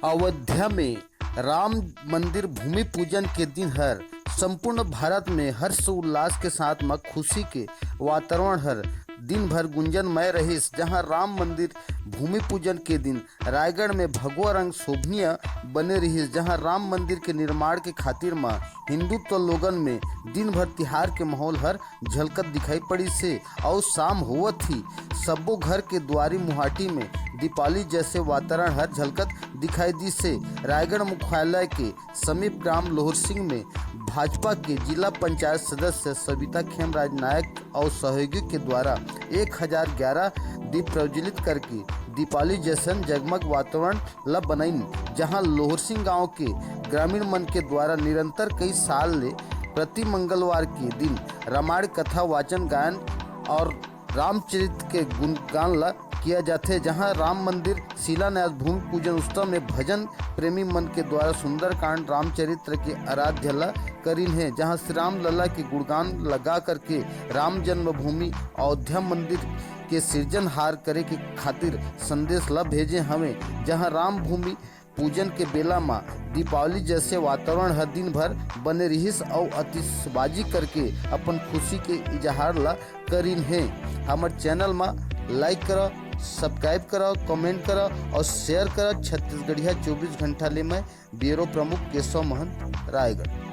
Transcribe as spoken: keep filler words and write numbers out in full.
अयोध्या में राम मंदिर भूमि पूजन के दिन हर संपूर्ण भारत में हर्ष उल्लास के साथ म खुशी के वातावरण हर दिन भर गुंजनमय रहिस, जहां राम मंदिर भूमि पूजन के दिन रायगढ़ में भगवा रंग शोभनीय बने रहिस, जहां राम मंदिर के निर्माण के खातिर म हिंदुत्व लोगन में दिन भर तिहार के माहौल हर झलकत दिखाई पड़िस हे। अउ शाम होवत ही सब्बो घर के दुआरी मुहाटी में दीपावली जैसे वातावरण हर झलकत दिखाई दिस हे। रायगढ़ मुख्यालय के समीप ग्राम लोहरसिंह में भाजपा के जिला पंचायत सदस्य सविता खेमराज नायक अउ सहयोगी के द्वारा एक हजार ग्यारह दीप प्रज्वलित करके दीपावली जैसन जगमग वातावरण ल बनाइन, जहां लोहरसिंह गांव के ग्रामीण मन के द्वारा निरंतर कई साल ले प्रति मंगलवार के दिन रामायण कथा वाचन गायन और रामचरित के गुणगान ल किया जाथे, जहां राम मंदिर शिलान्यास भूमि पूजन उत्सव में भजन प्रेमी मन के द्वारा सुंदरकांड रामचरित्र के आराध्य ल करिन हे, जहां श्री राम लला के गुणगान लगा करके राम जन्मभूमि अयोध्या मंदिर के सिरजनहार करे के खातिर संदेश ल भेजे हवे, जहां राम भूमि पूजन के बेला म दीपावली जैसे वातावरण ह दिन भर बने रिहिस अउ आतिशबाजी करके अपन खुशी के इजहार ल करिन हे। हमर चैनल म लाइक करव, सब्सक्राइब करव, कमेंट करव अउ शेयर करव। छत्तीसगढ़िया चौबीस घंटा ले मैं ब्यूरो प्रमुख केशव महंत, रायगढ़।